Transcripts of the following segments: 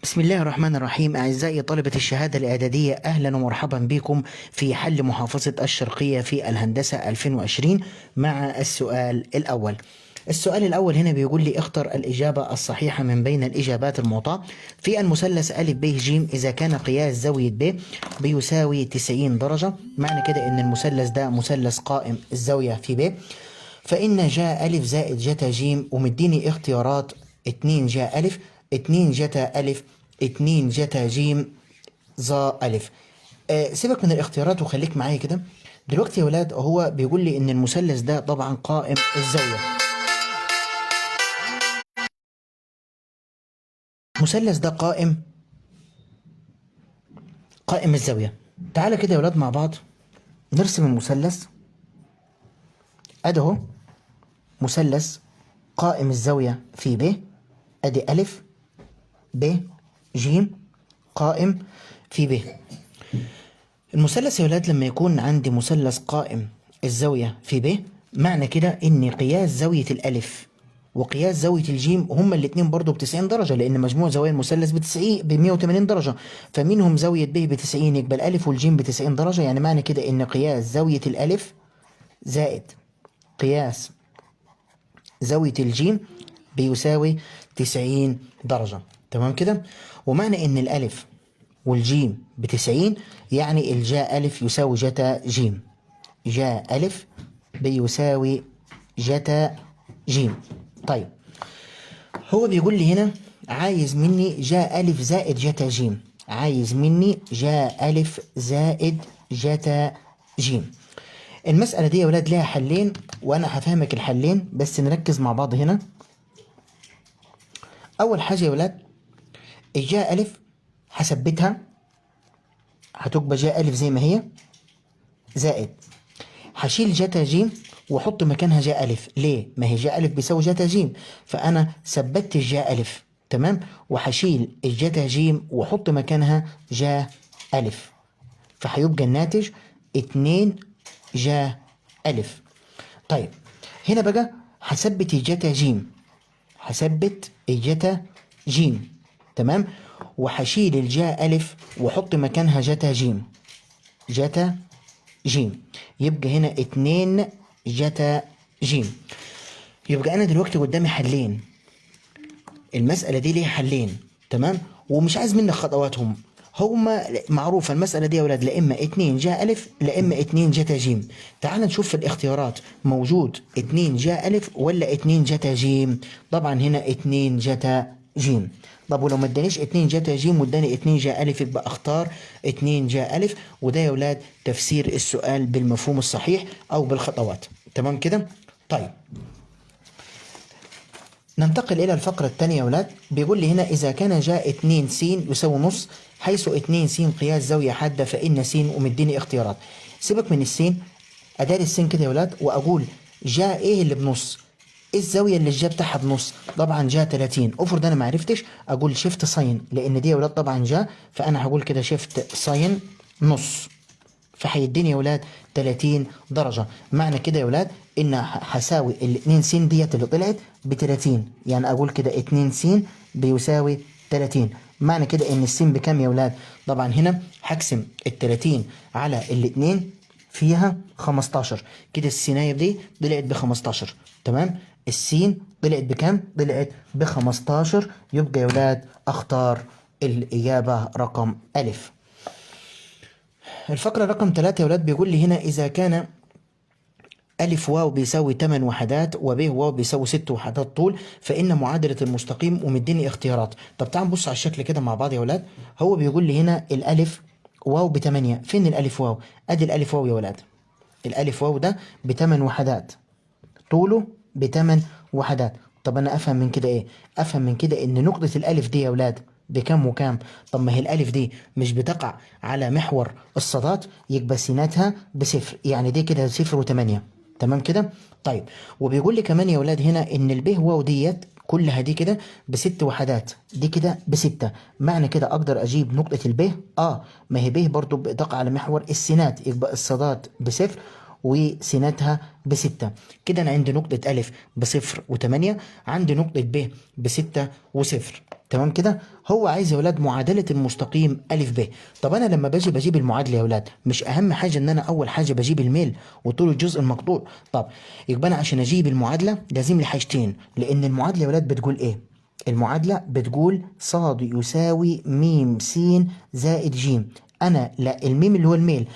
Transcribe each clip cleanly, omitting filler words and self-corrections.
بسم الله الرحمن الرحيم. أعزائي طلبة الشهادة الإعدادية، أهلا ومرحبا بكم في حل محافظة الشرقية في الهندسة 2020 مع السؤال الأول. السؤال الأول هنا بيقول لي اختر الإجابة الصحيحة من بين الإجابات المعطاة في المثلث أ ب ج إذا كان قياس زاوية ب بيساوي 90 درجة. معنى كده إن المثلث ده مثلث قائم الزاوية في ب، فإن جا أ زائد جتا ج، ومديني اختيارات 2 جا أ، 2 جتا أ، 2 جتا ج، ظا أ. سيبك من الاختيارات وخليك معايا كده. دلوقتي يا ولاد هو بيقول لي إن المثلث ده طبعا قائم الزاوية. المثلث ده قائم الزاوية. تعالى كده يا ولاد مع بعض نرسم المثلث. ادي اهو مثلث قائم الزاوية في ب، ادي أ ب ج قائم في ب. المثلث يا ولاد لما يكون عندي مثلث قائم الزاوية في ب، معنى كده إن قياس زاوية الألف وقياس زاوية الجيم هما الاتنين برضو ب90 درجة، لأن مجموع زوايا المثلث ب180 درجة، فمنهم زاوية ب ب90، يبقى الألف والجيم ب90 درجة. يعني معنى كده إن قياس زاوية الألف زائد قياس زاوية الجيم بيساوي 90 درجة. تمام كده؟ ومعنى إن الألف والجيم ب90 يعني الجاء ألف يساوي جتا جيم، جاء ألف بيساوي جتا جيم. طيب هو بيقول لي هنا عايز مني جاء ألف زائد جتا جيم، عايز مني جاء ألف زائد جتا جيم. المسألة دي يا ولاد ليها حلين، وأنا هفهمك الحلين بس نركز مع بعض هنا. أول حاجة يا ولاد الجاء ألف هثبتها، هتبقى جاء ألف زي ما هي، زائد هشيل جتا جيم واحط مكانها جاء ألف. ليه؟ ما هي جاء ألف بيساوي جتا جيم، فأنا ثبتت الجاء ألف، تمام، وهشيل الجتا جيم واحط مكانها جاء ألف، فهيبقى الناتج 2 جاء ألف. طيب هنا بقى هثبت الجتا جيم، هثبت الجتا جيم، تمام، وهشيل الجاء ألف واحط مكانها جتا جيم، جتا جيم، يبقى هنا 2 جتا جيم. يبقى أنا دلوقتي قدامي حلين، المسألة دي ليها حلين، تمام، ومش عايز منك خطواتهم، هما معروفة المسألة دي يا ولاد، لا إما 2 جاء ألف لا إما 2 جتا جيم. تعال نشوف في الاختيارات موجود 2 جاء ألف ولا 2 جتا جيم. طبعا هنا 2 جتا جيم. طب ولو ما ادانيش 2 جتا جيم واداني 2 جاء ألف، يبقى اختار 2 جاء ألف. وده يا ولاد تفسير السؤال بالمفهوم الصحيح أو بالخطوات. تمام كده؟ طيب ننتقل إلى الفقرة الثانية يا ولاد. بيقول لي هنا إذا كان جاء 2 س يساوي نص، حيث 2 س قياس زاوية حادة فإن س، ومديني اختيارات. سيبك من السين، أداري السين كده يا ولاد وأقول جاء إيه اللي بنص؟ إيه الزاوية اللي الجا بتاعها بنص؟ طبعا جاء 30. افرض أنا ما عرفتش أقول shift sine، لأن دي يا ولاد طبعا جاء، فأنا هقول كده shift sine نص، فهيديني يا ولاد 30 درجة. معنى كده يا ولاد إن هساوي ال 2 س ديت اللي طلعت ب 30، يعني أقول كده 2 س بيساوي 30. معنى كده إن السين بكام يا ولاد؟ طبعا هنا هقسم ال 30 على ال 2 فيها 15، كده السيناية دي طلعت ب 15. تمام؟ السين طلعت بكام؟ طلعت ب 15. يبقى يا ولاد أختار الإجابة رقم ألف. الفقرة رقم 3 يا ولاد بيقول لي هنا إذا كان ألف واو بيساوي 8 وحدات وب واو بيساوي 6 وحدات طول، فإن معادلة المستقيم، ومديني اختيارات. طب تعال نبص على الشكل كده مع بعض يا ولاد. هو بيقول لي هنا الألف واو ب8، فين الألف واو؟ أدي الألف واو يا ولاد، الألف واو ده ب8 وحدات، طوله ب8 وحدات. طب أنا أفهم من كده إيه؟ أفهم من كده إن نقطة الألف دي يا ولاد بكام وكام؟ طب ما هي الألف دي مش بتقع على محور الصادات، يبقى سيناتها بصفر، يعني دي كده 0 و8. تمام كده؟ طيب وبيقول لي كمان يا ولاد هنا إن الب واو ديت كلها دي كده ب6 وحدات، دي كده ب6. معنى كده أقدر أجيب نقطة الب، ما هي ب برضو بتقع على محور السينات، يبقى الصادات بصفر وسيناتها ب6. كده أنا عندي نقطة ألف ب0 و8، عندي نقطة ب ب6 و0. تمام كده. هو عايز يا ولاد معادلة المستقيم أ ب. طب أنا لما باجي بجيب المعادلة يا ولاد، مش أهم حاجة إن أنا أول حاجة بجيب الميل وطول الجزء المقطوع؟ طب يبقى أنا عشان أجيب المعادلة لازم لي حاجتين، لأن المعادلة يا ولاد بتقول إيه؟ المعادلة بتقول ص يساوي م س زائد ج. أنا لا، الميم اللي هو الميل،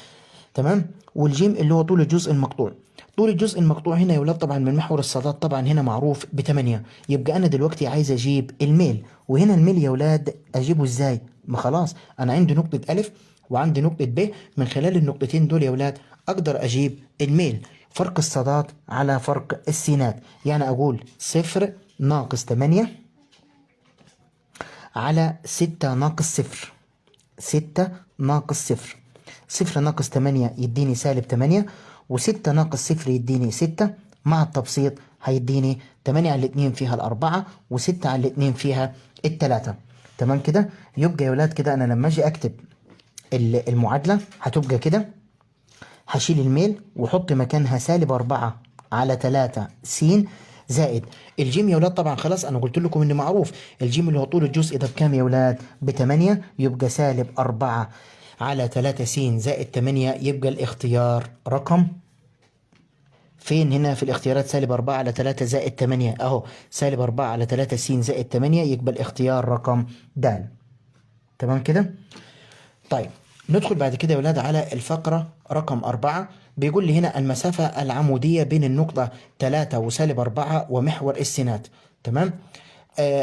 تمام، والجيم اللي هو طول الجزء المقطوع. طول الجزء المقطوع هنا يا ولاد طبعا من محور الصادات طبعا هنا معروف ب8. يبقى انا دلوقتي عايز اجيب الميل، وهنا الميل يا ولاد اجيبه ازاي؟ ما خلاص انا عندي نقطة ألف وعندي نقطة ب، من خلال النقطتين دول يا ولاد اقدر اجيب الميل، فرق الصادات على فرق السينات. يعني اقول 0 ناقص 8 على 6 ناقص 0، 6 ناقص 0، 0 ناقص 8 يديني سالب 8، و6 ناقص 0 يديني 6، مع التبسيط هيديني 8 على 2 فيها 4، و6 على 2 فيها 3. تمام كده. يبقى يا ولاد كده أنا لما أجي أكتب المعادلة هتبقى كده، هشيل الميل وحط مكانها سالب 4 على 3 س زائد الجيم يا ولاد. طبعا خلاص انا قلت لكم ان معروف الجيم اللي هو طول الجزء ده بكام يا ولاد؟ ب8، يبقى سالب 4 على 3 س زائد 8. يبقى الاختيار رقم فين هنا في الاختيارات؟ سالب 4 على 3 زائد 8، اهو سالب 4 على 3 س زائد 8، يبقى الاختيار رقم د. تمام كده. طيب ندخل بعد كده يا ولاد على الفقرة رقم 4. بيقول لي هنا المسافة العمودية بين النقطة 3 وسالب 4 ومحور السينات. تمام.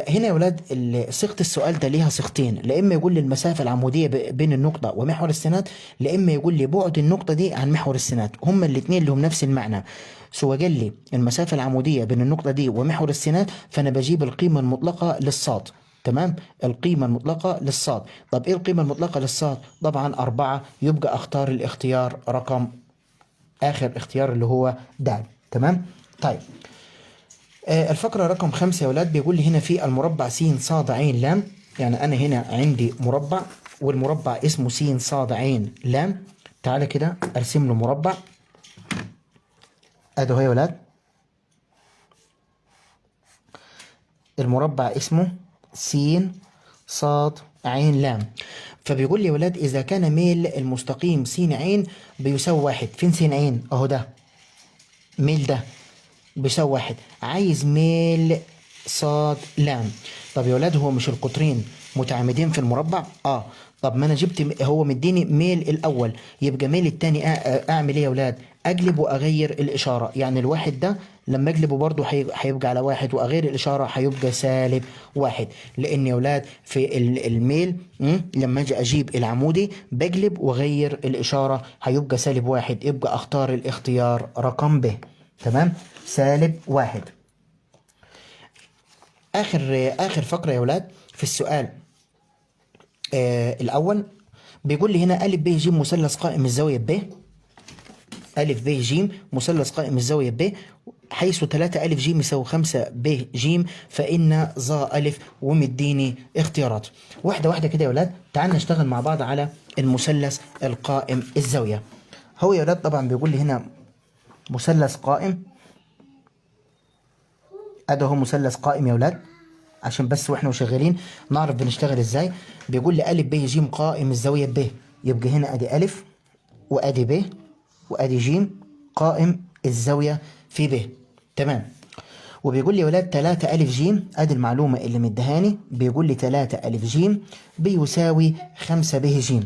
هنا يا ولاد صيغة السؤال ده ليها صيغتين، لا إما يقول لي المسافة العمودية بين النقطة ومحور السينات، لا إما يقول لي بعد النقطة دي عن محور السينات. هما الاتنين لهم نفس المعنى. سواء قال لي المسافة العمودية بين النقطة دي ومحور السينات، فأنا بجيب القيمة المطلقة للصاد. تمام، القيمة المطلقة للصاد. طب إيه القيمة المطلقة للصاد؟ طبعا 4، يبقى أختار الاختيار رقم آخر اختيار اللي هو د. تمام. طيب الفقرة رقم 5 يا ولاد بيقول لي هنا في المربع س ص ع لام. يعني أنا هنا عندي مربع والمربع اسمه س ص ع لام. تعالى كده أرسم له مربع. أدي أهو يا ولاد المربع اسمه س ص ع لام. فبيقول لي يا ولاد إذا كان ميل المستقيم س ع بيساوي 1، فين س ع؟ أهو ده ميل ده بيساوي 1، عايز ميل ص لام. طب يا ولاد هو مش القطرين متعامدين في المربع؟ طب ما انا جبت، هو مديني ميل الاول، يبقى ميل التاني اعمل ايه يا ولاد؟ اقلب واغير الاشاره. يعني الواحد ده لما اقلبه برضه هيبقى على 1، واغير الاشاره هيبقى سالب 1، لان يا ولاد في الميل لما اجي اجيب العمودي بقلب واغير الاشاره هيبقى سالب 1، يبقى اختار الاختيار رقم ب. تمام، سالب 1. اخر فقره يا ولاد في السؤال الاول بيقول لي هنا أ ب ج مثلث قائم الزاويه ب، أ ب ج مثلث قائم الزاويه ب، حيث 3 أ ج يساوي 5 ب ج، فإن ظ أ، ومديني اختيارات. واحدة واحدة كده يا ولاد تعال نشتغل مع بعض على المثلث القائم الزاوية. هو يا ولاد طبعا بيقول لي هنا مثلث قائم، ادي هو مثلث قائم يا ولاد، عشان بس واحنا وشغالين نعرف بنشتغل ازاي. بيقول لي أ ب ج قائم الزاوية ب، يبقى هنا ادي أ وادي ب وادي ج قائم الزاوية في ب. تمام. وبيقول لي يا ولاد 3 أ ج، ادي المعلومة اللي مديهاني، بيقول لي 3 أ ج بيساوي 5 ب ج.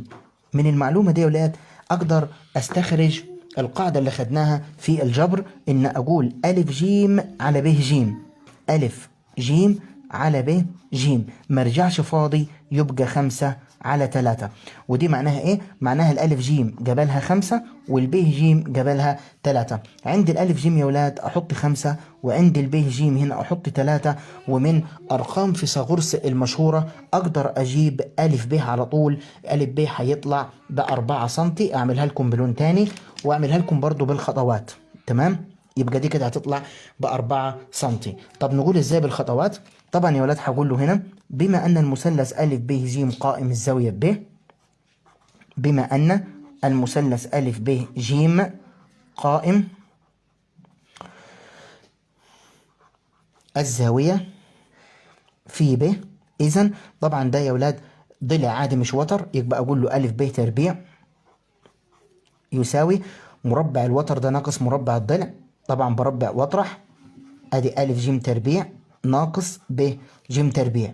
من المعلومة دي يا ولاد اقدر استخرج القاعدة اللي خدناها في الجبر، ان اقول أ ج على ب ج، أ ج على ب ج، ما رجعش فاضي يبقى 5 على 3. ودي معناها ايه؟ معناها الالف ج جابلها 5 والب ج جابلها 3. عند الالف ج يا ولاد احط 5، وعند الب ج هنا احط 3، ومن ارقام فيثاغورس المشهوره اقدر اجيب الف ب على طول. الف ب هيطلع ب4 سم. اعملها لكم بلون تاني واعملها لكم برضو بالخطوات. تمام، يبقى دي كده هتطلع ب4 سم. طب نقول ازاي بالخطوات؟ طبعا يا ولاد هقول له هنا بما ان المثلث أ ب ج قائم الزاوية ب، بما ان المثلث أ ب ج قائم الزاوية في ب، إذا طبعا ده يا ولاد ضلع عادي مش وتر، يبقى أقول له ألف ب تربيع يساوي مربع الوتر ده ناقص مربع الضلع، طبعا بربع واطرح، ادي ألف جيم تربيع ناقص ب جيم تربيع،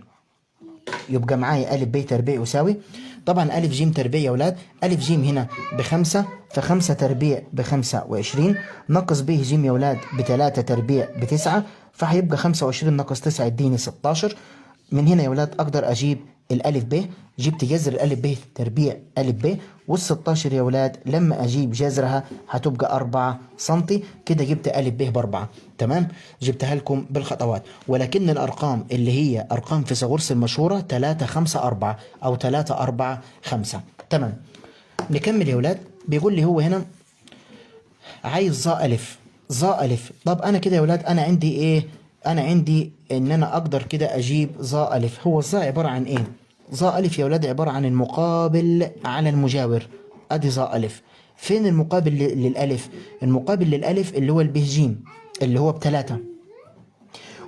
يبقى معايا ألف ب تربيع يساوي طبعا ألف جيم تربيع يا ولاد، ألف جيم هنا ب5، ف5 تربيع ب25 ناقص ب جيم يا ولاد ب3 تربيع ب9، فهيبقى 25 ناقص 9 يديني 16. من هنا يا ولاد أقدر أجيب الألف ب، جبت جذر الألف ب تربيع ألف ب، وال16 يا ولاد لما أجيب جذرها هتبقى 4 سنتي، كده جبت ألف ب ب4. تمام، جبتها لكم بالخطوات، ولكن الأرقام اللي هي أرقام فيثاغورس المشهورة 3 5 4 أو 3 4 5. تمام، نكمل يا ولاد. بيقول لي هو هنا عايز ظا ألف، ظا ألف. طب أنا كده يا ولاد أنا عندي إيه؟ أنا عندي إن أنا أقدر كده أجيب ظا ألف. هو الظا عبارة عن إيه؟ ظا ألف يا ولاد عبارة عن المقابل على المجاور. أدي ظا ألف. فين المقابل للألف؟ المقابل للألف اللي هو الب جيم اللي هو ب3،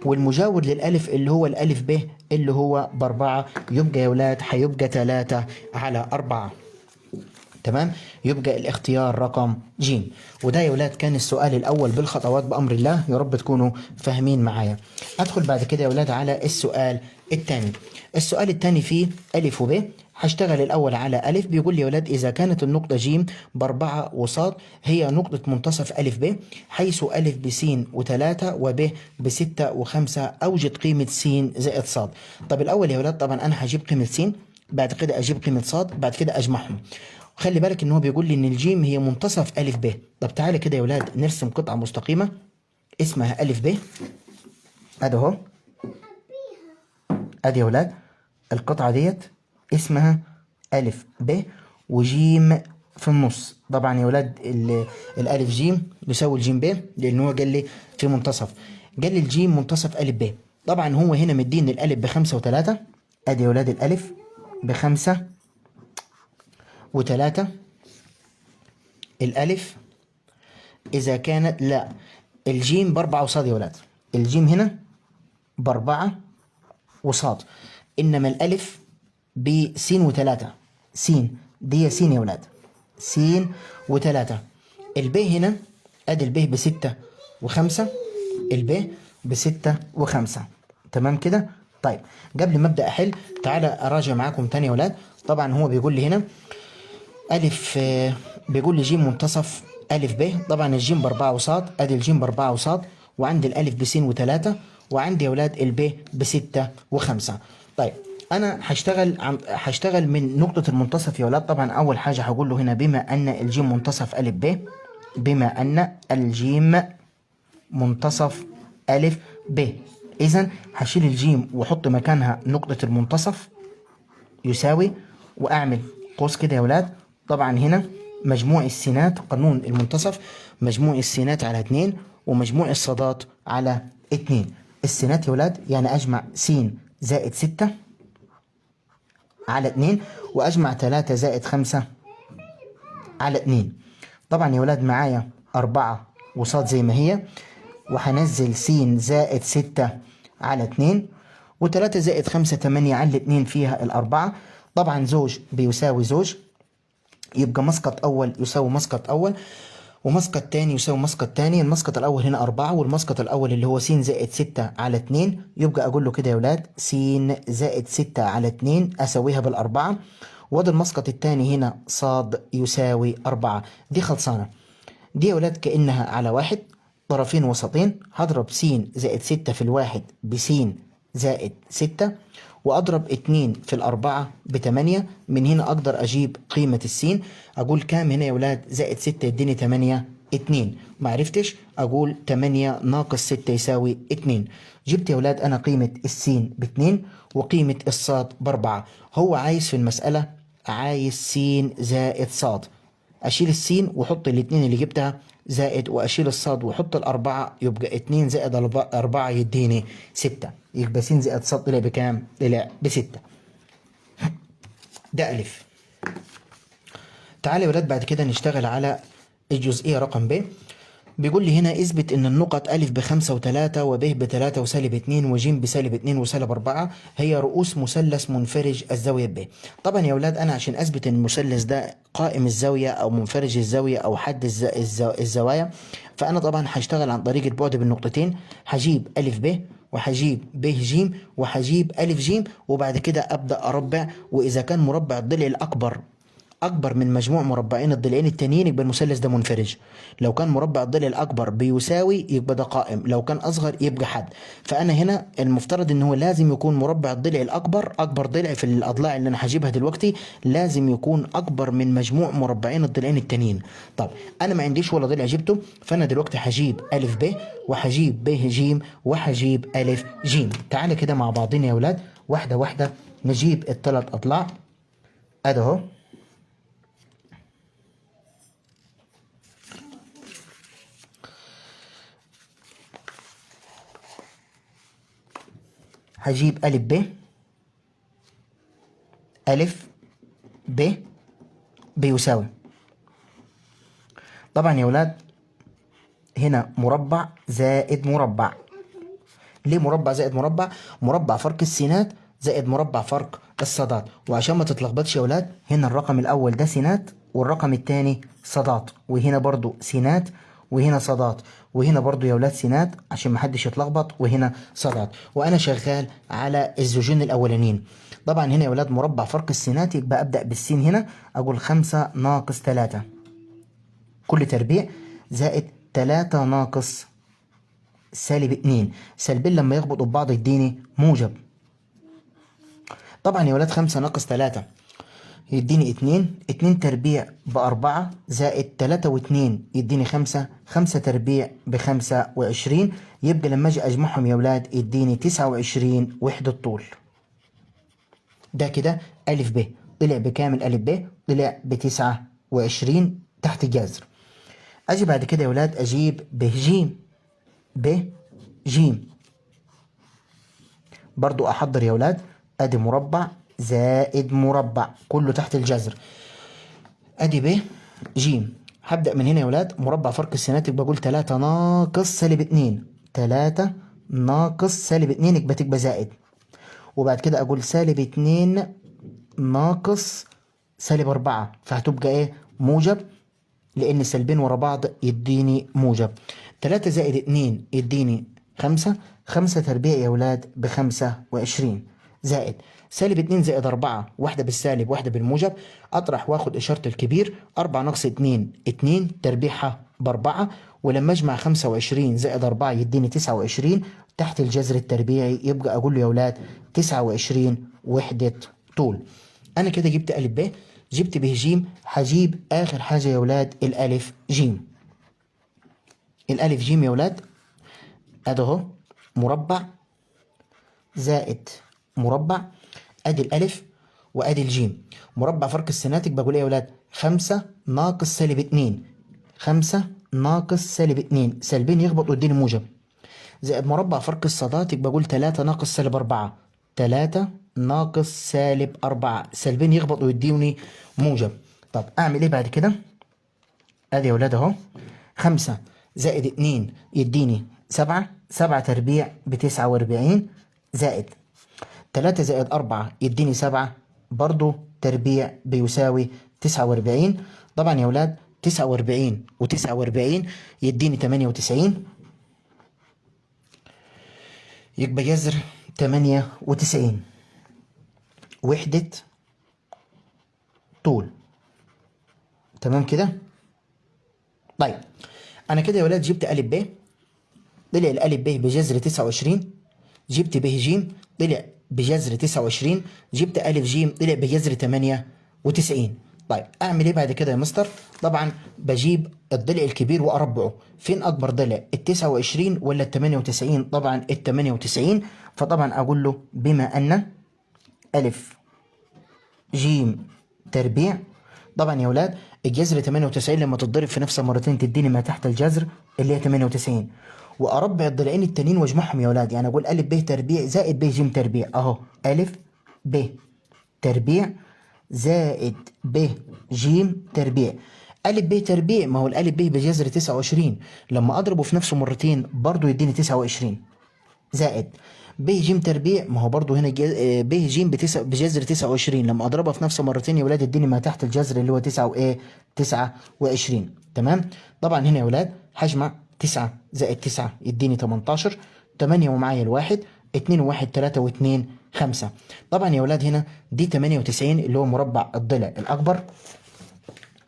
والمجاور للألف اللي هو الألف ب اللي هو ب4، يبقى يا ولاد هيبقى 3 على 4. تمام، يبقى الاختيار رقم ج. وده يا ولاد كان السؤال الأول بالخطوات بأمر الله، يا رب تكونوا فاهمين معايا. أدخل بعد كده يا ولاد على السؤال الثاني. السؤال الثاني فيه ألف وب. هشتغل الأول على ألف. بيقول لي يا ولاد إذا كانت النقطة ج ب4 وصاد هي نقطة منتصف ألف ب، حيث ألف بس و3 وب ب6 و5، أوجد قيمة س زائد صاد. طب الأول يا ولاد طبعا أنا هجيب قيمة س، بعد كده أجيب قيمة صاد، بعد كده أجمعهم. خلي بالك ان هو بيقول لي ان الجيم هي منتصف ألف ب. طب تعالى كده يا ولاد نرسم قطعة مستقيمة اسمها ألف ب. ادي اهو، ادي يا ولاد القطعة ديت اسمها ألف ب وجيم في النص. طبعا يا ولاد الألف جيم يساوي الجيم ب، لأن هو قال لي في منتصف، قال لي الجيم منتصف ألف ب. طبعا هو هنا مديني الألف ب5 و3. ادي يا ولاد الألف ب5 و3. الألف إذا كانت لا الجيم ب4 وصاد يا ولاد، الجيم هنا ب4 وصاد، إنما الألف بسين و3، سين دي سين يا ولاد، سين و3. الب هنا أدي الب ب6 و5، الب ب6 و5. تمام كده. طيب قبل ما أبدأ أحل تعالى أراجع معاكم تاني يا ولاد. طبعا هو بيقول لي هنا ألف، بيقول لي جيم منتصف ألف ب. طبعا الجيم ب4 وصاد، أدي الجيم ب4 وصاد، وعندي الألف بسين و3، وعندي يا ولاد الب ب6 و5. طيب أنا هشتغل من نقطة المنتصف يا ولاد. طبعا أول حاجة هقول له هنا بما أن الجيم منتصف ألف ب، بما أن الجيم منتصف ألف ب، إذا هشيل الجيم وأحط مكانها نقطة المنتصف يساوي، وأعمل قوس كده يا ولاد. طبعا هنا مجموع السينات، قانون المنتصف، مجموع السينات على 2 ومجموع الصادات على 2. السينات يا ولاد يعني أجمع س زائد 6 على 2، وأجمع 3 زائد 5 على 2. طبعا يا ولاد معايا 4 وصاد زي ما هي، وهنزل س زائد 6 على 2، و3 زائد 5 8 على 2 فيها ال4. طبعا زوج بيساوي زوج، يبقى مسقط أول يساوي مسقط أول، ومسقط تاني يساوي مسقط تاني. المسقط الأول هنا 4، والمسقط الأول اللي هو س زائد 6 على 2، يبقى أقول له كده يا ولاد س زائد 6 على 2 أساويها بال4، وادي المسقط التاني هنا صاد يساوي 4. دي خلصانة دي يا ولاد كأنها على 1، طرفين وسطين. هضرب س زائد 6 في الواحد بس زائد 6، وأضرب 2 في 4 ب8. من هنا أقدر أجيب قيمة السين، أقول كام هنا يا ولاد؟ زائد 6 يديني 8 2. معرفتش أقول 8 ناقص 6 يساوي 2. جبت يا ولاد أنا قيمة السين ب2 وقيمة الصاد ب4. هو عايز في المسألة عايز سين زائد صاد، أشيل السين وحط الاتنين اللي جبتها زائد، وأشيل الصاد وحط ال4، يبقى 2 زائد 4 يديني 6. يبقى س زائد صاد طلع بكام؟ طلع ب6. ده ألف. تعالى يا ولاد بعد كده نشتغل على الجزئية رقم ب. بيقول لي هنا اثبت ان النقط أ ب5 و3 وب ب3 وسالب 2 وج بسالب 2 وسالب 4 هي رؤوس مثلث منفرج الزاوية ب. طبعا يا اولاد انا عشان اثبت ان المثلث ده قائم الزاوية او منفرج الزاوية او حد الزوايا، فانا طبعا هشتغل عن طريق البعد بالنقطتين. هجيب أ ب وهجيب ب ج وهجيب أ ج، وبعد كده ابدا اربع، واذا كان مربع الضلع الاكبر أكبر من مجموع مربعين الضلعين التانيين يبقى المثلث ده منفرج. لو كان مربع الضلع الأكبر بيساوي يبقى ده قائم، لو كان أصغر يبقى حد. فأنا هنا المفترض إن هو لازم يكون مربع الضلع الأكبر، أكبر ضلع في الأضلاع اللي أنا هجيبها دلوقتي لازم يكون أكبر من مجموع مربعين الضلعين التانيين. طب أنا ما عنديش ولا ضلع جبته، فأنا دلوقتي هجيب أ ب وهجيب ب ج وهجيب أ ج. تعالى كده مع بعضنا يا أولاد واحدة واحدة نجيب الثلاث أضلاع. أدي أهو هجيب أ ب، أ ب بيساوي، طبعا يا ولاد هنا مربع زائد مربع. ليه مربع زائد مربع؟ مربع فرق السينات زائد مربع فرق الصادات. وعشان ما تتلخبطش يا ولاد هنا الرقم الأول ده سينات والرقم الثاني صادات، وهنا برضو سينات وهنا صادات، وهنا برضو يا ولاد سينات عشان ما حدش يتلخبط، وهنا صادات. وانا شغال على الزوجين الاولانيين. طبعا هنا يا ولاد مربع فرق السينات، يبقى ابدا بالسين هنا اقول 5 ناقص 3 كل تربيع زائد 3 ناقص سالب 2، سالبين لما يخبطوا ببعض يديني موجب. طبعا يا ولاد 5 ناقص 3 يديني 2، 2 تربيع ب4 زائد 3 و2 يديني 5، 5 تربيع ب25، يبقى لما اجي اجمعهم يا ولاد يديني 29 وحدة طول. ده كده أ ب طلع بكام؟ الأ ب طلع ب29 تحت الجذر. اجي بعد كده يا ولاد اجيب ب ج، ب ج برضو احضر يا ولاد ادي مربع زائد مربع كله تحت الجذر. ادي ب ج، هبدأ من هنا يا ولاد مربع فرق السينات يبقى اقول 3 ناقص سالب 2، 3 ناقص سالب 2 يبقى تبقى زائد، وبعد كده اقول سالب 2 ناقص سالب 4 فهتبقى ايه؟ موجب، لان سالبين ورا بعض يديني موجب. 3 زائد 2 يديني 5، 5 تربيع يا ولاد ب25 زائد سالب 2 زائد 4، واحدة بالسالب واحدة بالموجب، أطرح واخد إشارة الكبير، 4 ناقص 2 2 تربيعها ب4، ولما أجمع 25 زائد 4 يديني 29 تحت الجذر التربيعي، يبقى أقول له يا ولاد 29 وحدة طول. أنا كده جبت أ ب، جبت ب ج، هجيب آخر حاجة يا ولاد الألف ج. الألف ج يا ولاد أدي أهو مربع زائد مربع، ادي الالف وادي الجيم. مربع فرق السينات يبقى بقول ايه يا ولاد؟ 5 ناقص سالب 2، 5 ناقص سالب 2، سالبين يخبطوا يديني موجب، زائد مربع فرق الصادات يبقى بقول 3 ناقص سالب 4، 3 ناقص سالب 4، سالبين يخبطوا يديوني موجب. طب اعمل ايه بعد كده؟ ادي يا ولاد اهو 5 زائد 2 يديني 7، 7 تربيع ب49 زائد 3 زائد 4 يديني 7 برضو تربيع بيساوي 49. طبعا يا ولاد 49 و49 يديني 98، يبقى جذر 98 وحدة طول. تمام كده؟ طيب انا كده يا ولاد جبت أ ب، طلع الألف ب بجذر 29، جبت ب ج طلع بجذر 29، جبت أ ج طلع بجذر 98. طيب اعمل ايه بعد كده يا مستر؟ طبعا بجيب الضلع الكبير واربعه. فين اكبر ضلع؟ ال 29 ولا ال 98؟ طبعا ال 98. فطبعا اقول له بما ان أ ج تربيع، طبعا يا ولاد الجذر 98 لما تتضرب في نفسها مرتين تديني ما تحت الجذر اللي هي 98، واربع الضلعين التانيين واجمعهم يا ولاد. يعني اقول أ ب تربيع زائد ب ج تربيع، اهو أ ب تربيع زائد ب ج تربيع. ألف ب تربيع، ما هو الألف ب بجذر 29، لما أضربه في نفسه مرتين برضو يديني 29، زائد ب ج تربيع، ما هو برضو هنا ب ج بجذر 29، لما أضربها في نفسه مرتين يا ولاد يديني ما تحت الجذر اللي هو 9 وإيه؟ 29. تمام؟ طبعا هنا يا ولاد هجمع 9 زائد 9 يديني 18، 8 ومعايا الواحد، 2 و1 3 و2 5. طبعا يا ولاد هنا دي 98 اللي هو مربع الضلع الأكبر.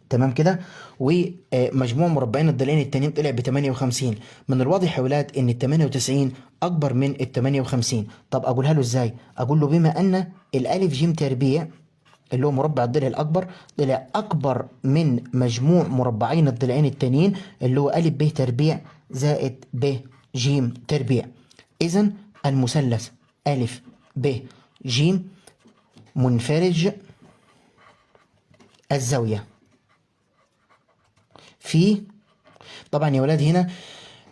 تمام كده؟ ومجموع مربعين الضلعين التانيين طلع ب 58. من الواضح يا ولاد ان ال 98 اكبر من ال 58. طب اقولها له ازاي؟ اقول له بما ان الالف ج تربيع اللي هو مربع الضلع الاكبر طلع اكبر من مجموع مربعين الضلعين التانيين اللي هو الف ب تربيع زائد ب ج تربيع، اذا المثلث الف ب ج منفرج الزاوية في. طبعا يا ولاد هنا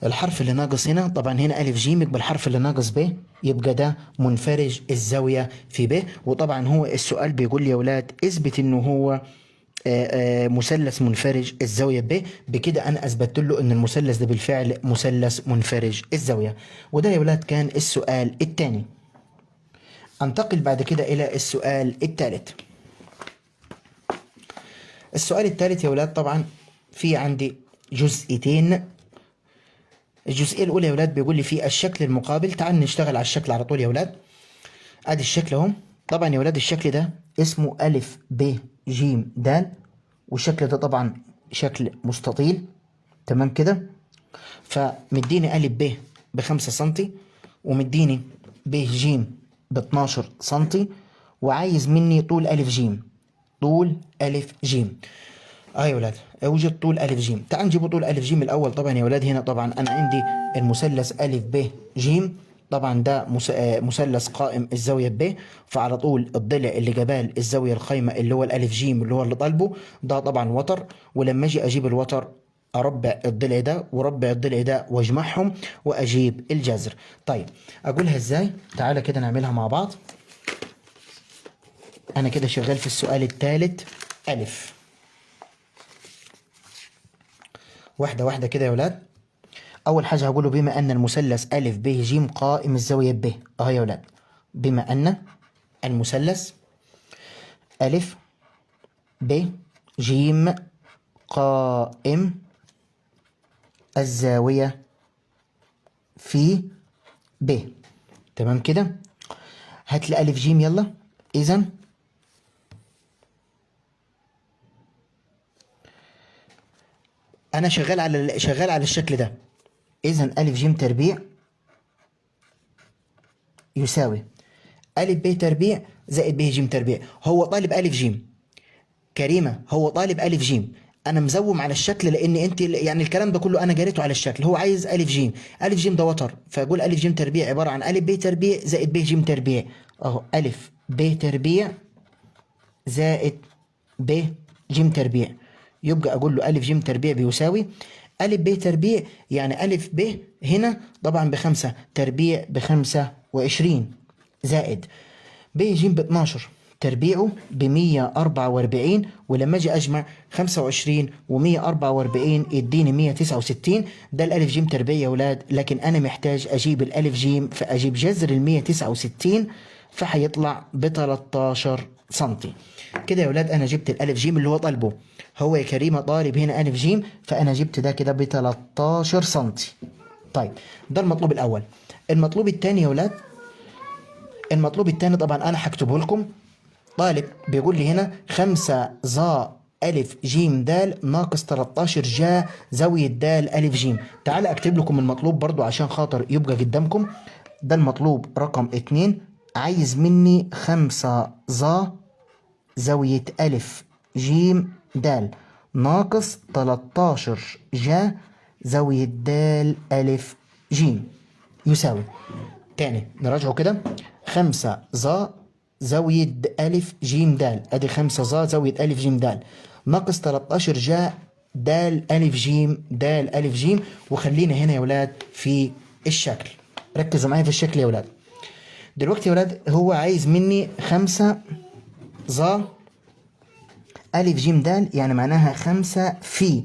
الحرف اللي ناقص هنا، طبعا هنا ألف ج يبقى الحرف اللي ناقص ب، يبقى ده منفرج الزاوية في ب. وطبعا هو السؤال بيقول لي يا ولاد اثبت انه هو مثلث منفرج الزاوية ب. بكده انا اثبتت له ان المثلث ده بالفعل مثلث منفرج الزاوية. وده يا ولاد كان السؤال الثاني. انتقل بعد كده الى السؤال الثالث. السؤال الثالث يا ولاد طبعا في عندي جزئيتين. الجزئية الأولى يا ولاد بيقول لي في الشكل المقابل. تعال نشتغل على الشكل على طول يا ولاد. ادي الشكل اهو. طبعا يا ولاد الشكل ده اسمه ألف ب ج د، والشكل ده طبعا شكل مستطيل. تمام كده؟ فمديني ألف ب ب5 سنتي، ومديني ب ج ب12 سنتي، وعايز مني طول ألف ج. طول ألف ج. يا ولاد اوجد طول ألف ج. تعال نجيب طول ألف ج الأول. طبعا يا ولاد هنا طبعا أنا عندي المثلث ألف ب ج، طبعا ده مثلث قائم الزاوية ب، فعلى طول الضلع اللي جبال الزاوية القايمة اللي هو الألف ج اللي هو اللي طالبه ده طبعا وتر، ولما أجي أجيب الوتر أربع الضلع ده وربع الضلع ده وأجمعهم وأجيب الجذر. طيب أقولها إزاي؟ تعالى كده نعملها مع بعض. أنا كده شغال في السؤال الثالث ألف. واحدة واحدة كده يا ولاد. أول حاجة هقوله بما أن المثلث ألف ب ج قائم الزاوية ب. أهو يا ولاد، بما أن المثلث ألف ب ج قائم الزاوية في ب. تمام كده؟ هات لي ألف ج يلا. إذا أنا شغال على الشكل ده. إذا ألف ج تربيع يساوي ألف ب تربيع زائد ب ج تربيع. هو طالب ألف ج كريمة، هو طالب ألف ج. أنا مزوم على الشكل لأن أنت يعني الكلام ده كله أنا جريته على الشكل. هو عايز ألف ج، ألف ج ده وتر، فأقول ألف ج تربيع عبارة عن ألف ب تربيع زائد ب ج تربيع. أهو ألف ب تربيع زائد ب ج تربيع، يبقى أقول له ألف ج تربيع بيساوي ألف ب تربيع، يعني ألف ب هنا طبعا ب5 تربيع ب25 زائد ب ج ب12 تربيعه ب144، ولما اجي اجمع 25 و144 يديني 169. ده الالف ج تربيع يا ولاد، لكن انا محتاج اجيب الالف ج، فاجيب جذر ال 169 فهيطلع ب 13 سنتي. كده يا ولاد انا جبت الالف ج اللي هو طالبه. هو يا كريمه طالب هنا الف ج، فانا جبت ده كده ب 13 سنتي. طيب ده المطلوب الاول. المطلوب الثاني يا ولاد، المطلوب الثاني طبعا انا هكتبه لكم. طالب بيقول لي هنا 5 ظا ألف ج د ناقص 13 جا زاوية د ألف ج. تعال أكتب لكم المطلوب برضو عشان خاطر يبقى قدامكم. ده المطلوب رقم 2، عايز مني 5 ظا زاوية ألف ج د ناقص 13 جا زاوية د ألف ج يساوي. تاني نراجعه كده، 5 ظا زاوية ألف ج د، أدي 5 ظا زاوية ألف ج د ناقص 13 جا د ألف ج د ألف ج. وخلينا هنا يا ولاد في الشكل، ركزوا معايا في الشكل يا ولاد. دلوقتي يا ولاد هو عايز مني 5 ظا ألف ج د يعني معناها 5 في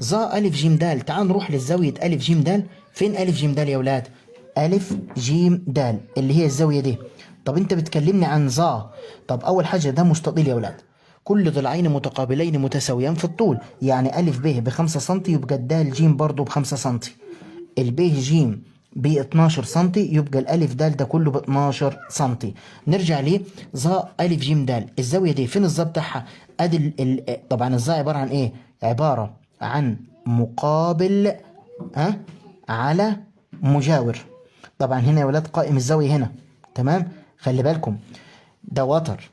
ظا ألف ج د. تعال نروح للزاوية ألف ج د. فين ألف ج د يا ولاد؟ ألف ج د اللي هي الزاوية دي. طب أنت بتكلمني عن ظا، طب أول حاجة ده مستطيل يا ولاد، كل ضلعين متقابلين متساويان في الطول، يعني ألف ب ب5 سم يبقى الدال ج برضه ب5 سم، الب ج ب 12 سم يبقى الألف د ده كله ب 12 سم. نرجع ليه ظا ألف ج د، الزاوية دي فين الظا بتاعها؟ أدي طبعا الظا عبارة عن إيه؟ عبارة عن مقابل على مجاور. طبعا هنا يا ولاد قائم الزاوية هنا، تمام؟ خلي بالكم ده وتر،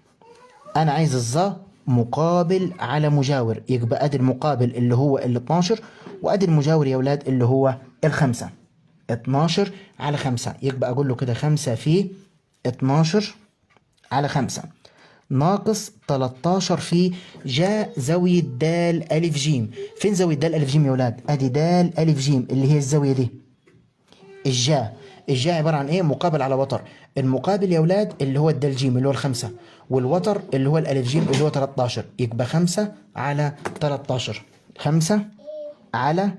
أنا عايز الظا مقابل على مجاور، يبقى أدي المقابل اللي هو ال 12 وأدي المجاور يا ولاد اللي هو ال5، 12 على 5، يبقى أقول له كده 5 في 12 على 5 ناقص 13 في جا زاوية د ألف ج. فين زاوية د ألف ج يا ولاد؟ أدي د ألف ج اللي هي الزاوية دي. الجا، الجا عبارة عن إيه؟ مقابل على وتر. المقابل يا ولاد اللي هو الدال ج اللي هو ال5، والوتر اللي هو الألف ج اللي هو 13، يبقى 5 على 13، 5 على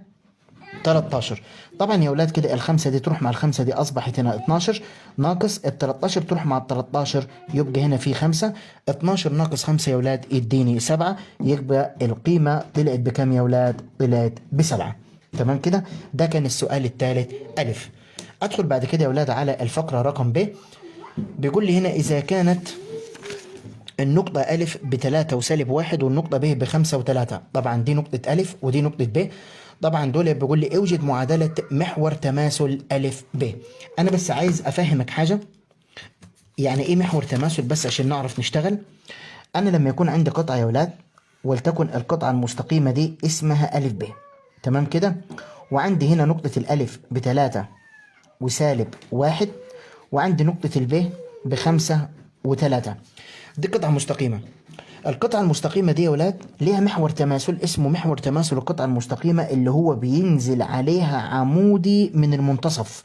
13. طبعا يا ولاد كده ال5 دي تروح مع ال5 دي، اصبحت هنا 12 ناقص ال 13 تروح مع ال 13، يبقى هنا في 5. 12 ناقص 5 يا ولاد يديني 7، يبقى القيمة طلعت بكام يا ولاد؟ طلعت ب7. تمام كده؟ ده كان السؤال الثالث ألف. ادخل بعد كده يا ولاد على الفقرة رقم ب. بيقول لي هنا إذا كانت النقطة ألف ب3 وسالب 1 والنقطة ب ب5 و3، طبعا دي نقطة ألف ودي نقطة ب. طبعا دول بيقول لي اوجد معادلة محور تماثل ألف ب. أنا بس عايز أفهمك حاجة، يعني إيه محور تماثل بس عشان نعرف نشتغل. أنا لما يكون عندي قطعة يا ولاد، ولتكن القطعة المستقيمة دي اسمها ألف ب، تمام كده، وعندي هنا نقطة الألف ب3 وسالب 1، وعندي نقطة الب ب5 و3، دي قطعة مستقيمة. القطعة المستقيمة دي يا ولاد ليها محور تماثل اسمه محور تماثل القطعة المستقيمة، اللي هو بينزل عليها عمودي من المنتصف،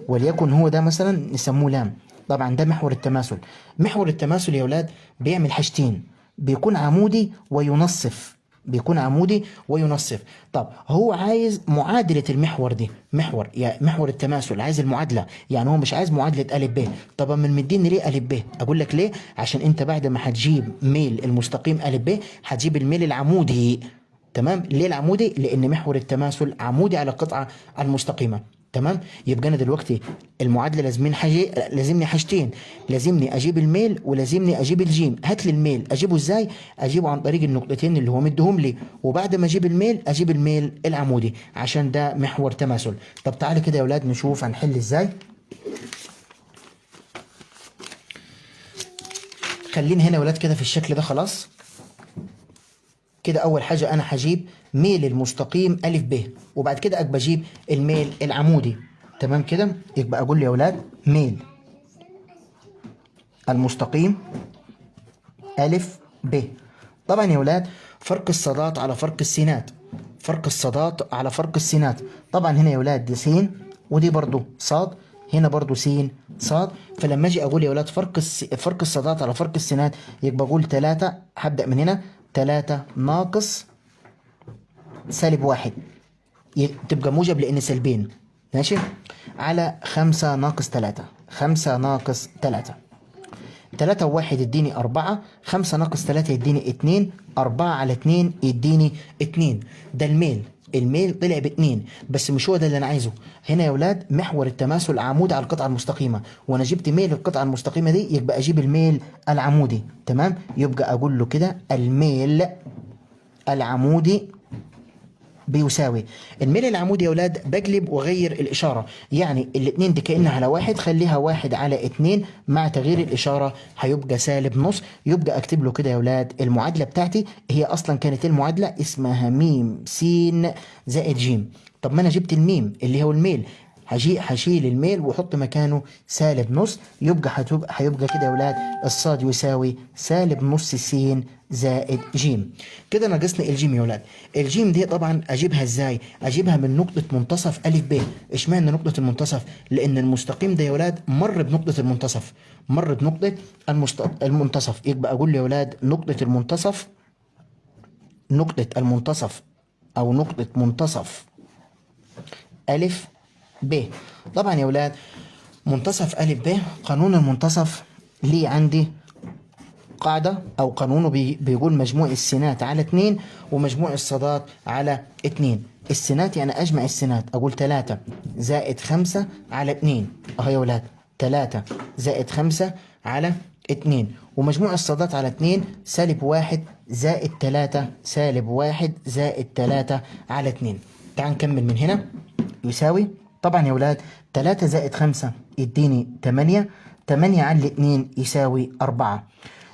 وليكن هو ده مثلا نسموه لام. طبعا ده محور التماثل. محور التماثل يا ولاد بيعمل حاجتين، بيكون عمودي وينصف، بيكون عمودي وينصف. طب هو عايز معادلة المحور دي، محور يعني محور التماثل، عايز المعادلة، يعني هو مش عايز معادلة ألف ب. طب من مديني ليه ألف ب؟ أقول لك ليه، عشان أنت بعد ما هتجيب ميل المستقيم ألف ب هتجيب الميل العمودي، تمام؟ ليه العمودي؟ لأن محور التماثل عمودي على القطعة المستقيمة، تمام؟ يبقى أنا دلوقتي المعادلة لازمين حاجة، لازمني حاجتين، لازمني أجيب الميل ولازمني أجيب الجيم. هات لي الميل، أجيبه إزاي؟ أجيبه عن طريق النقطتين اللي هو مديهم لي، وبعد ما أجيب الميل أجيب الميل العمودي عشان ده محور تماثل. طب تعالى كده يا أولاد نشوف هنحل إزاي. خلينا هنا يا أولاد كده في الشكل ده خلاص. كده أول حاجة أنا هجيب ميل المستقيم ألف ب، وبعد كده أبقى أجيب الميل العمودي، تمام كده؟ يبقى أقول له يا أولاد ميل المستقيم ألف ب. طبعا يا أولاد فرق الصادات على فرق السينات، فرق الصادات على فرق السينات. طبعا هنا يا أولاد دي س ودي برضو صاد، هنا برضو س صاد. فلما أجي أقول يا أولاد فرق الصادات على فرق السينات، يبقى أقول 3، هبدأ من هنا 3 ناقص سالب 1 تبقى موجب لأن سالبين، ماشي، على 5 ناقص 3، 5 ناقص 3، 3 و1 يديني 4، 5 ناقص 3 يديني 2، 4 على 2 يديني 2. ده الميل، الميل طلع ب2، بس مش هو ده اللي أنا عايزه. هنا يا ولاد محور التماثل عمود على القطعة المستقيمة، وأنا جبت ميل القطعة المستقيمة دي، يبقى أجيب الميل العمودي، تمام؟ يبقى أقول له كده الميل العمودي بيساوي الميل العمودي يا ولاد بقلب وغير الإشارة، يعني الاتنين دي كأنها على 1، خليها 1 على 2 مع تغيير الإشارة هيبقى سالب نص. يبقى أكتب له كده يا ولاد المعادلة بتاعتي، هي أصلا كانت المعادلة اسمها ميم س زائد جيم. طب ما أنا جبت الميم اللي هو الميل، هشيل الميل واحط مكانه سالب نص، يبقى هيبقى كده يا ولاد الصاد يساوي سالب نص س زائد جيم. كده ناقصني الجيم يا ولاد. الجيم دي طبعا اجيبها ازاي؟ اجيبها من نقطة منتصف ألف ب. اشمعنى نقطة المنتصف؟ لأن المستقيم ده يا ولاد مر بنقطة المنتصف، مر بنقطة المنتصف. يبقى اقول يا ولاد نقطة المنتصف نقطة المنتصف أو نقطة منتصف ألف ب. طبعا يا ولاد منتصف ألف ب، قانون المنتصف ليه عندي قاعدة أو قانونه بيقول مجموع السينات على 2 ومجموع الصادات على 2. السينات يعني أجمع السينات، أقول 3 زائد 5 على 2، أهو يا ولاد 3 زائد 5 على 2، ومجموع الصادات على 2 سالب 1 زائد 3 سالب 1 زائد 3 على 2. تعال نكمل من هنا، يساوي طبعا يا ولاد 3 زائد 5 يديني 8، 8 على 2 يساوي 4،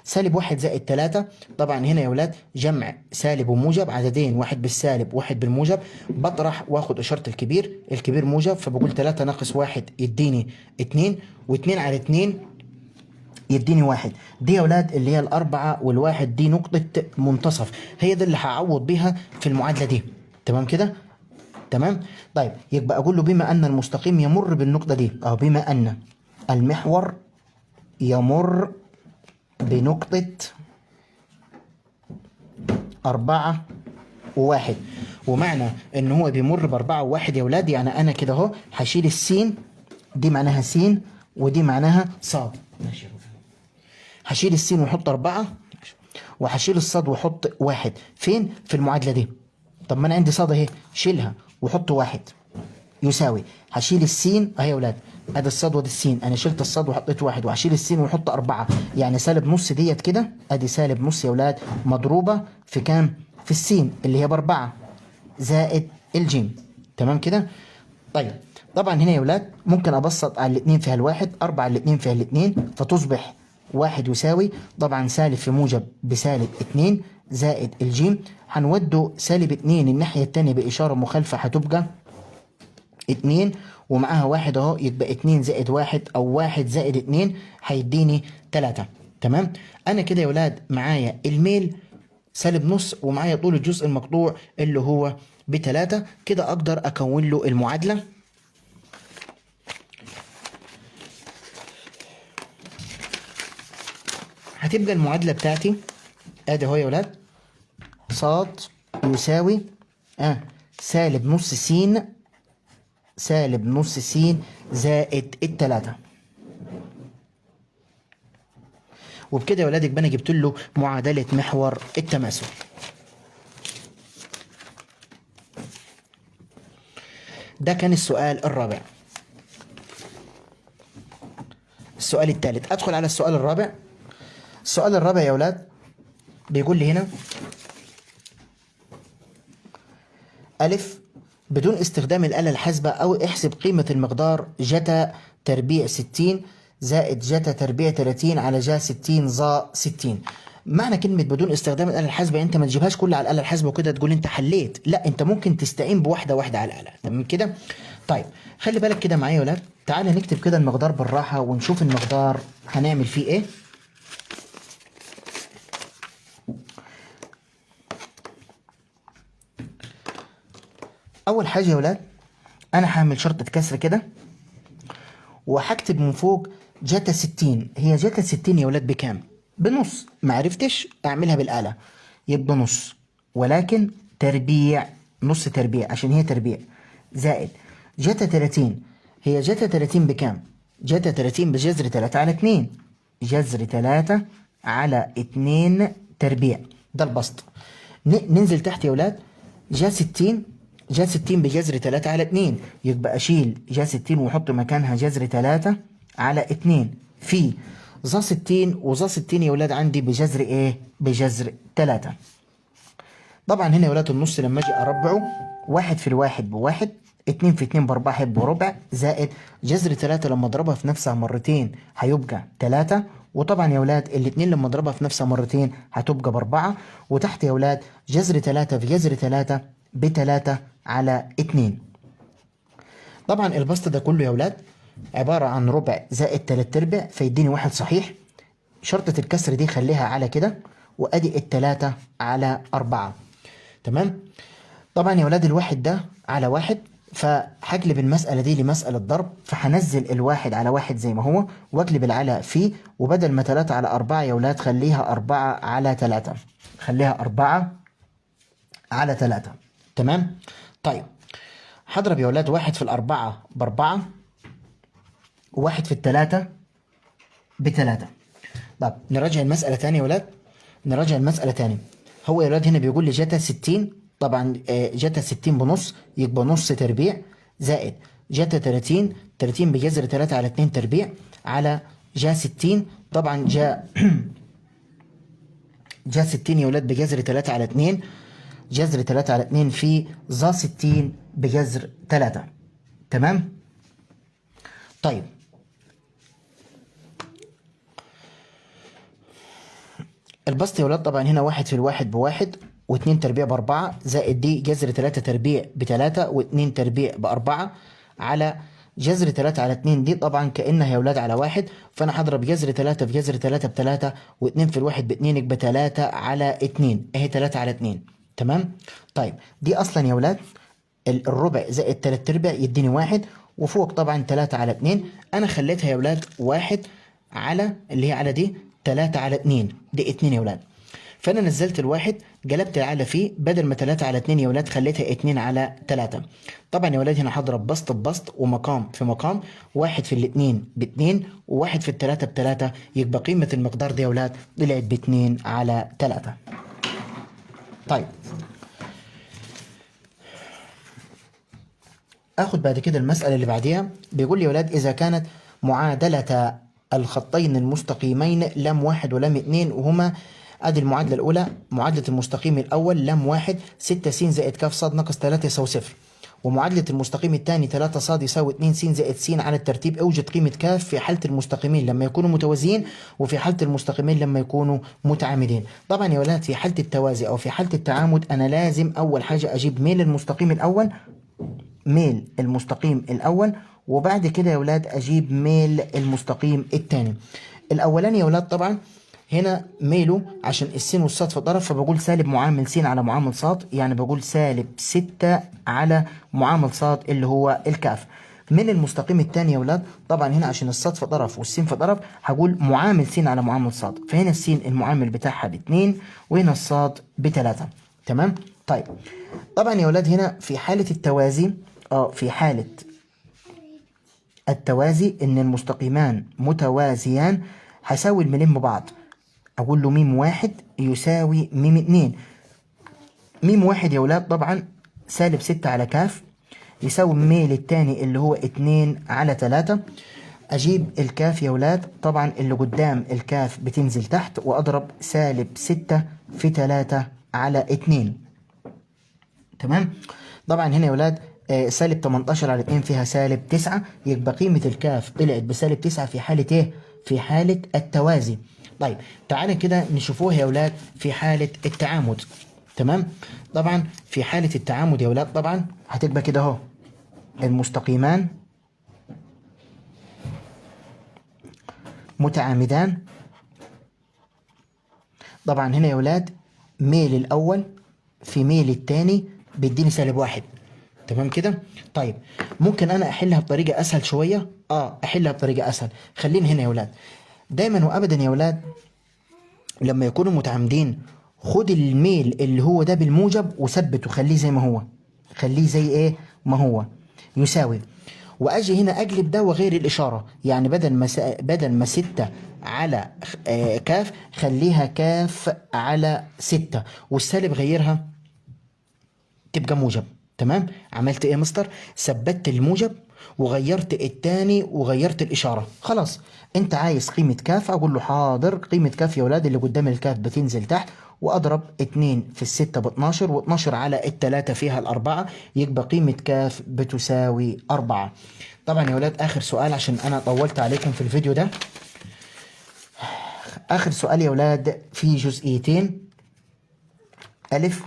سالب 1 زائد 3. طبعا هنا يا ولاد جمع سالب وموجب، عددين واحد بالسالب واحد بالموجب، بطرح واخد اشارة الكبير، الكبير موجب، فبقول 3 ناقص 1 يديني 2، و2 على 2 يديني 1. دي يا ولاد اللي هي 4 وال1 دي نقطة منتصف، هي دي اللي هعوض بيها في المعادلة دي. تمام كده؟ تمام. طيب يبقى اقول له بما ان المستقيم يمر بالنقطة دي، او بما ان المحور يمر بنقطة 4 و1، ومعنى ان هو بيمر ب4 و1 يا ولاد يعني انا كده اهو هشيل السين دي معناها سين ودي معناها صاد، ماشي، هشيل السين واحط 4 وهشيل الصاد واحط 1 فين؟ في المعادلة دي. طب ما انا عندي صاد اهي، شيلها وحط 1 يساوي، هشيل السين اهي يا ولاد، ادي الصاد وادي السين، انا شلت الصاد وحطيت 1، وهشيل السين واحط 4، يعني سالب نص ديت كده، ادي سالب نص يا ولاد مضروبة في كام؟ في السين اللي هي ب4 زائد الجيم. تمام كده؟ طيب طبعا هنا يا ولاد ممكن ابسط على الاثنين فيها الواحد، 4 على الاثنين فيها الاثنين، فتصبح 1 يساوي طبعا سالب في موجب بسالب 2 زائد الجيم، هنوده سالب 2 الناحية التانية بإشارة مخالفة هتبقى 2 ومعاها 1 اهو، يبقى 2 زائد 1 او 1 زائد 2 هيديني 3. تمام؟ انا كده يا ولاد معايا الميل سالب نص ومعايا طول الجزء المقطوع اللي هو ب3، كده اقدر اكون له المعادلة. هتبقى المعادلة بتاعتي ادي اهو يا ولاد، صاد يساوي سالب نص س سالب نص س زائد 3. وبكده يا ولاد يبقى انا جبت له معادلة محور التماثل. ده كان السؤال الرابع. السؤال الثالث، ادخل على السؤال الرابع. السؤال الرابع يا ولاد بيقول لي هنا ألف بدون استخدام الآلة الحاسبة أو احسب قيمة المقدار جتا تربيع 60 زائد جتا تربيع 30 على جا 60 ظا 60. معنى كلمة بدون استخدام الآلة الحاسبة أنت ما تجيبهاش كلها على الآلة الحاسبة وكده تقول أنت حليت، لا أنت ممكن تستعين بواحدة واحدة على الآلة. تمام كده؟ طيب خلي بالك كده معايا يا ولاد، تعالى نكتب كده المقدار بالراحة ونشوف المقدار هنعمل فيه إيه. أول حاجة يا ولاد أنا هعمل شرطة كسر كده وهكتب من فوق جتا 60. هي جتا 60 يا ولاد بكام؟ بنص. معرفتش أعملها بالآلة يبقى نص، ولكن تربيع، نص تربيع عشان هي تربيع، زائد جتا 30. هي جتا 30 بكام؟ جتا 30 بجذر 3 على 2، جذر 3 على 2 تربيع، ده البسط. ننزل تحت يا ولاد جا 60، جا 60 بجذر 3 على 2، يبقى أشيل جا 60 وأحط مكانها جذر 3 على 2 في ظا 60، وظا 60 يا ولاد عندي بجذر إيه؟ بجذر 3. طبعا هنا يا ولاد النص لما أجي أربعه 1 في الواحد بواحد، 2 في 2 بأربعة هيبقى ربع، زائد جذر 3 لما أضربها في نفسها مرتين هيبقى 3، وطبعا يا ولاد الاتنين لما أضربها في نفسها مرتين هتبقى ب4، وتحت يا ولاد جذر 3 في جذر 3 ب3 على 2. طبعا البسط ده كله يا ولاد عبارة عن ربع زائد 3 ارباع، فيديني 1 صحيح. شرطة الكسر دي خليها على كده، وادي 3 على 4. تمام؟ طبعا يا ولاد الواحد ده على 1، فهقلب المسألة دي لمسألة ضرب، فهنزل الواحد على 1 زي ما هو واقلب العلى فيه، وبدل ما 3 على 4 يا ولاد خليها 4 على 3، خليها 4 على 3. تمام؟ طيب هضرب يا ولاد 1 في 4 ب4، و1 في 3 ب3. طب نراجع المسألة تاني يا ولاد، نراجع المسألة تاني. هو يا ولاد هنا بيقول لي جتا 60، طبعا جتا 60 بنص يبقى نص تربيع زائد جتا 30، 30 بجذر 3 على 2 تربيع على جا 60، طبعا جا جا 60 يا ولاد بجذر 3 على 2، جذر 3 على 2 في ظا 60 بجذر 3. تمام؟ طيب البسط يا ولاد طبعا هنا 1 في 1 ب1، و2 تربيع ب4 زائد دي جذر 3 تربيع ب3، و2 تربيع ب4 على جذر 3 على 2 دي طبعا كأنها يا ولاد على 1، فأنا هضرب جذر 3 في جذر 3 ب3، و2 في 1 ب2 يبقى 3 على 2، اهي 3 على 2. تمام؟ طيب دي أصلا يا ولاد الربع زائد 3 ارباع يديني 1، وفوق طبعا 3 على 2، أنا خليتها يا ولاد 1 على اللي هي على دي 3 على 2، دي 2 يا ولاد. فأنا نزلت الواحد قلبت العلى فيه، بدل ما 3 على 2 يا ولاد خليتها 2 على 3. طبعا يا ولاد هنا هضرب بسط ببسط ومقام في مقام، 1 في 2 ب2، و1 في 3 ب3، يبقى قيمة المقدار ده يا ولاد طلعت ب2 على 3. طيب اخد بعد كده المسألة اللي بعديها. بيقول لي يا ولاد إذا كانت معادلة الخطين المستقيمين لام 1 ولام 2، وهما ادي المعادلة الأولى معادلة المستقيم الأول لام 1 6 س زائد ك ص ناقص 3 يساوي 0، ومعادلة المستقيم الثاني 3 ص يساوي 2 س زائد س على الترتيب، اوجد قيمة ك في حالة المستقيمين لما يكونوا متوازيين، وفي حالة المستقيمين لما يكونوا متعامدين. طبعا يا ولاد في حالة التوازي أو في حالة التعامد أنا لازم أول حاجة أجيب ميل المستقيم الأول، ميل المستقيم الأول، وبعد كده يا ولاد أجيب ميل المستقيم الثاني. الأولاني يا ولاد طبعا هنا ميله عشان السين والصاد في طرف، فبقول سالب معامل س على معامل صاد، يعني بقول سالب 6 على معامل صاد اللي هو الكاف. من المستقيم الثاني يا ولاد طبعا هنا عشان الصاد في طرف والسين في طرف هقول معامل س على معامل صاد، فهنا السين المعامل بتاعها ب2 وهنا الصاد ب3. تمام؟ طيب طبعا يا ولاد هنا في حالة التوازي، في حالة التوازي ان المستقيمان متوازيان هساوي الميلين ببعض، اقول له ميم 1 يساوي ميم 2. ميم 1 يا ولاد طبعا سالب 6 على كاف يساوي الميل الثاني اللي هو 2 على 3. اجيب الكاف يا ولاد طبعا اللي قدام الكاف بتنزل تحت، واضرب سالب 6 في 3 على 2. تمام؟ طبعا هنا يا ولاد سالب 18 على 2 فيها سالب 9، يبقى قيمة الكاف طلعت بسالب 9 في حالة ايه؟ في حالة التوازي. طيب تعالى كده نشوفوها يا ولاد في حالة التعامد. تمام؟ طبعا في حالة التعامد يا ولاد طبعا هتبقى كده اهو، المستقيمان متعامدان. طبعا هنا يا ولاد ميل الأول في ميل الثاني بيديني سالب 1. تمام كده؟ طيب ممكن انا احلها بطريقة اسهل شوية؟ احلها بطريقة اسهل. خليني هنا يا ولاد دايما وابدا يا ولاد لما يكونوا متعامدين خد الميل اللي هو ده بالموجب وثبته، خليه زي ما هو، خليه زي ايه ما هو يساوي، واجي هنا اقلب ده واغير الاشارة، يعني بدل ما 6 على كاف خليها كاف على 6، والسالب غيرها تبقى موجب. تمام؟ عملت ايه يا مستر؟ ثبتت الموجب وغيرت الثاني وغيرت الاشارة. خلاص انت عايز قيمة كاف، اقول له حاضر، قيمة كاف يا ولاد اللي قدام الكاف بتنزل تحت، واضرب 2 في 6 ب12، و12 على 3 فيها 4، يبقى قيمة كاف بتساوي 4. طبعا يا ولاد اخر سؤال عشان انا طولت عليكم في الفيديو ده. اخر سؤال يا ولاد في جزئيتين. الف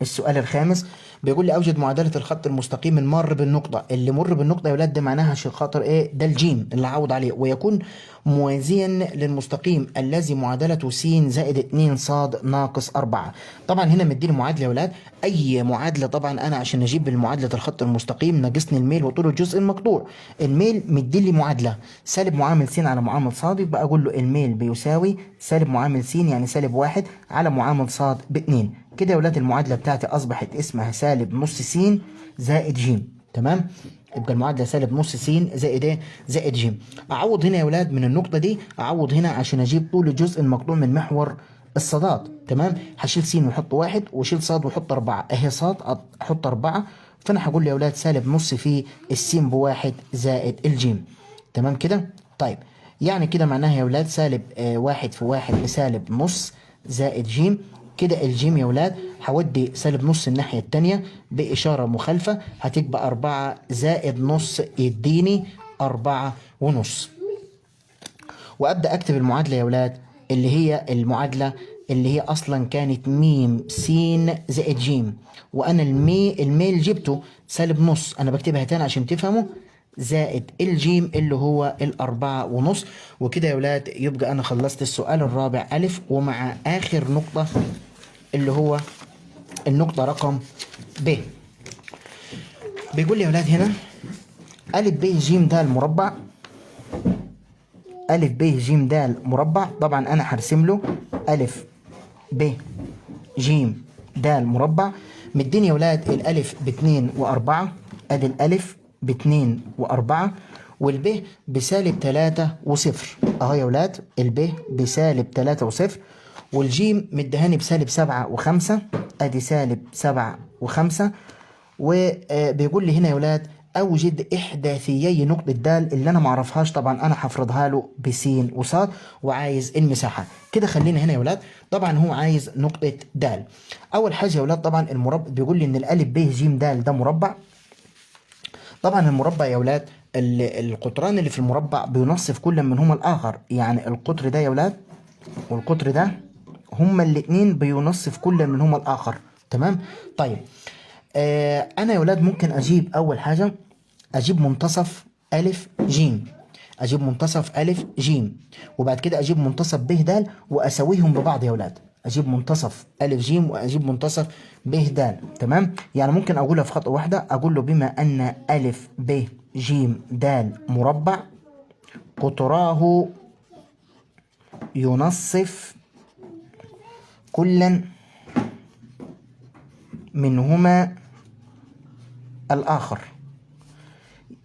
السؤال الخامس بيقول لي اوجد معادلة الخط المستقيم المار بالنقطة. اللي مر بالنقطة يا ولاد ده معناها عشان خاطر ايه؟ ده الجيم اللي عوض عليه، ويكون موازيا للمستقيم الذي معادلته س زائد 2 ص ناقص 4. طبعا هنا مديني معادلة يا ولاد، اي معادلة طبعا انا عشان اجيب المعادلة الخط المستقيم ناقصني الميل وطول الجزء المقطوع. الميل مديلي معادلة سالب معامل س على معامل ص، يبقى اقول له الميل بيساوي سالب معامل س يعني سالب 1 على معامل ص ب2. كده يا ولاد المعادلة بتاعتي أصبحت اسمها سالب نص س زائد ج. تمام، يبقى المعادلة سالب نص س زائد ايه؟ زائد ج. أعوض هنا يا ولاد من النقطة دي، أعوض هنا عشان أجيب طول الجزء المقطوع من محور الصادات. تمام، هشيل س وأحط 1، وأشيل صاد وأحط 4، أهي صاد أحط 4، فأنا هقول يا ولاد سالب نص في السين ب1 زائد الجيم. تمام كده؟ طيب يعني كده معناها يا ولاد سالب 1 في 1 بسالب نص زائد جيم. كده الجيم يا ولاد هودي سالب نص الناحية التانية بإشارة مخالفة، هتبقى 4 زائد نص يديني 4.5. وأبدأ أكتب المعادلة يا ولاد اللي هي المعادلة اللي هي أصلا كانت ميم س زائد جيم، وأنا الميل جبته سالب نص، أنا بكتبها تاني عشان تفهموا، زائد الجيم اللي هو 4.5. وكده يا ولاد يبقى أنا خلصت السؤال الرابع ألف، ومع آخر نقطة اللي هو النقطة رقم ب. بيقول لي يا ولاد هنا ألف ب ج د مربع، ألف ب ج د مربع. طبعا أنا هرسم له ألف ب ج د مربع. مديني يا ولاد الألف ب2 و4، أدي الألف ب2 و4، والب بسالب 3 و0، أهو يا ولاد الب بسالب 3 و0، والجيم مدهاني بسالب 7 و5، أدي سالب 7 و5. وبيقول لي هنا يا ولاد أوجد إحداثيي نقطة د اللي أنا معرفهاش، طبعا أنا هفرضها له بسين وصاد، وعايز المساحة. كده خلينا هنا يا ولاد، طبعا هو عايز نقطة د. أول حاجة يا ولاد طبعا المربع بيقول لي إن الألف ب ج د ده مربع. طبعا المربع يا ولاد القطران اللي في المربع بينصف كل منهما الآخر، يعني القطر ده يا ولاد والقطر ده هما الاتنين بينصف كل منهما الآخر. تمام؟ طيب أنا يا ولاد ممكن أجيب أول حاجة، أجيب منتصف ألف جيم، أجيب منتصف ألف جيم، وبعد كده أجيب منتصف ب د وأساويهم ببعض يا ولاد. أجيب منتصف ألف جيم وأجيب منتصف ب د. تمام؟ يعني ممكن أقولها في خطوة واحدة، أقول له بما أن ألف ب جيم د مربع قطراه ينصف كلا منهما الآخر.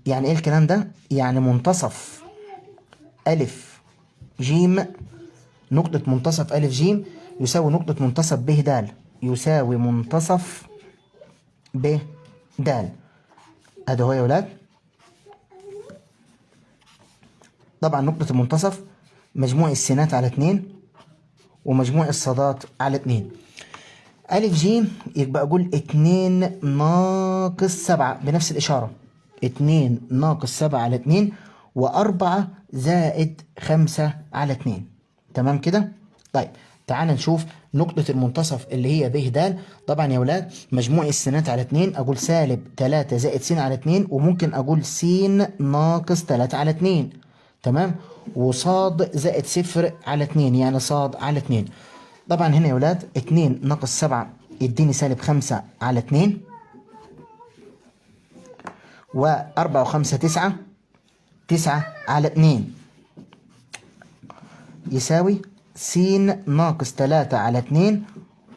يعني إيه الكلام ده؟ يعني منتصف ألف جيم، نقطة منتصف ألف جيم يساوي نقطة منتصف ب د، يساوي منتصف ب د. أدي هو يا ولاد. طبعا نقطة المنتصف مجموع السينات على 2 ومجموع الصادات على 2. ألف جيم يبقى أقول 2 ناقص 7 بنفس الإشارة، 2 ناقص 7 على 2 و4 زائد 5 على 2. تمام كده؟ طيب تعال نشوف نقطة المنتصف اللي هي ب د. طبعا يا ولاد مجموع السينات على 2، أقول سالب 3 زائد س على 2، وممكن أقول س ناقص 3 على 2. تمام؟ وصاد زائد 0 على 2، يعني صاد على 2. طبعا هنا يا ولاد 2 ناقص 7 يديني سالب 5 على 2، و4 و5 9، 9 على 2 يساوي س ناقص 3 على 2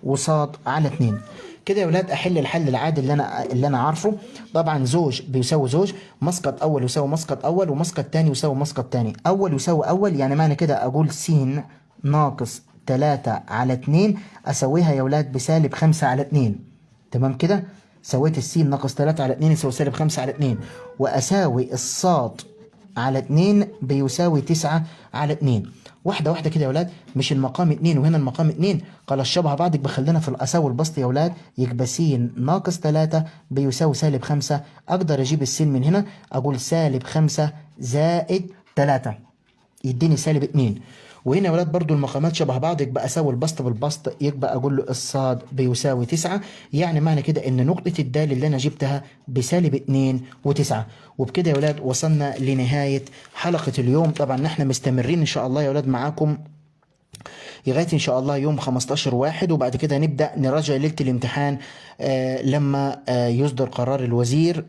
وصاد على 2. كده يا ولاد احل الحل العادي اللي انا عارفه. طبعا زوج بيساوي زوج، مسقط اول يساوي مسقط اول، ومسقط تاني يساوي مسقط تاني، اول يساوي اول، يعني معنى كده اقول س ناقص 3 على 2 اسويها يا ولاد بسالب 5 على 2. تمام كده؟ سويت السين ناقص 3 على 2 يساوي سالب 5 على 2، واساوي الصاد على 2 بيساوي 9 على 2. واحدة واحدة كده يا ولاد، مش المقام 2 وهنا المقام 2، خلاص شبه بعض، يبقى خلينا في الأساوي البسط يا ولاد، يبقى س ناقص 3 بيساوي سالب 5. أقدر أجيب السين من هنا، أقول سالب 5 زائد 3 يديني سالب 2. وهنا يا ولاد برضو المقامات شبه بعض، يبقى اساوي البسط بالبسط، يبقى اقول له الصاد بيساوي 9. يعني معنى كده ان نقطة الدال اللي انا جبتها بسالب 2 و9. وبكده يا ولاد وصلنا لنهاية حلقة اليوم. طبعا نحن مستمرين ان شاء الله يا ولاد معاكم لغاية ان شاء الله يوم 15/1، وبعد كده نبدأ نراجع ليلة الامتحان لما يصدر قرار الوزير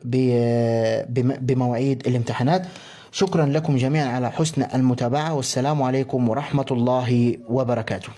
بمواعيد الامتحانات. شكرا لكم جميعا على حسن المتابعة، والسلام عليكم ورحمة الله وبركاته.